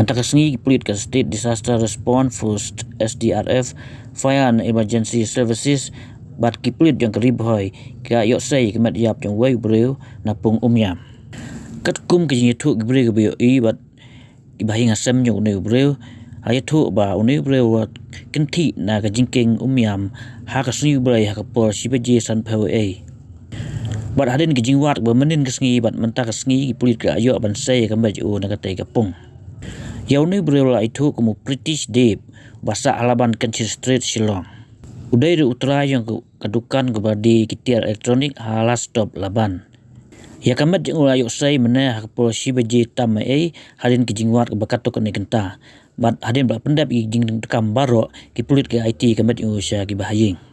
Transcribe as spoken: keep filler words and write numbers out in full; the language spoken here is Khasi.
Mynta ka sngi ki pulit ka State Disaster Response Force, S D R F, Fire and Emergency Services bad ki pulit jong ka Ri Bhoi ki la ïoh sei ïa ka met ïap jong uwei u briew na pung Umiam. Katkum ka jingïathuh ki briew kiba ïohi bad kiba ha ïing ha sem jong une u briew, la ïathuh ba une u briew u la kynthih na ka jingkieng Umiam ha ka sngi U Blei ha ka por shi baje sanphew ei. Bad hadien ka jingwad kaba mynnin ka sngi bad mynta ka sngi, ki pulit ki la ïoh ban sei ïa ka met jong u na katei ka pung. Ïa une u briew la ithuh kum u Pritish Dev, ba sah ha Laban Kenshin Street, Shillong. U dei ruh u trai jong ka, ka dukan kaba die ki tiar electronic ha Last Stop Laban. Ïa ka met jong u la ïoh sei mynne ha ka por shi baje tam ei, hadien ka jingwad kaba katto katne kynta. Bad hadien ba la pyndep ïa ki jingdonkam baroh, ki pulit ki la aiti ïa ka met jong u sha kiba ha ïing.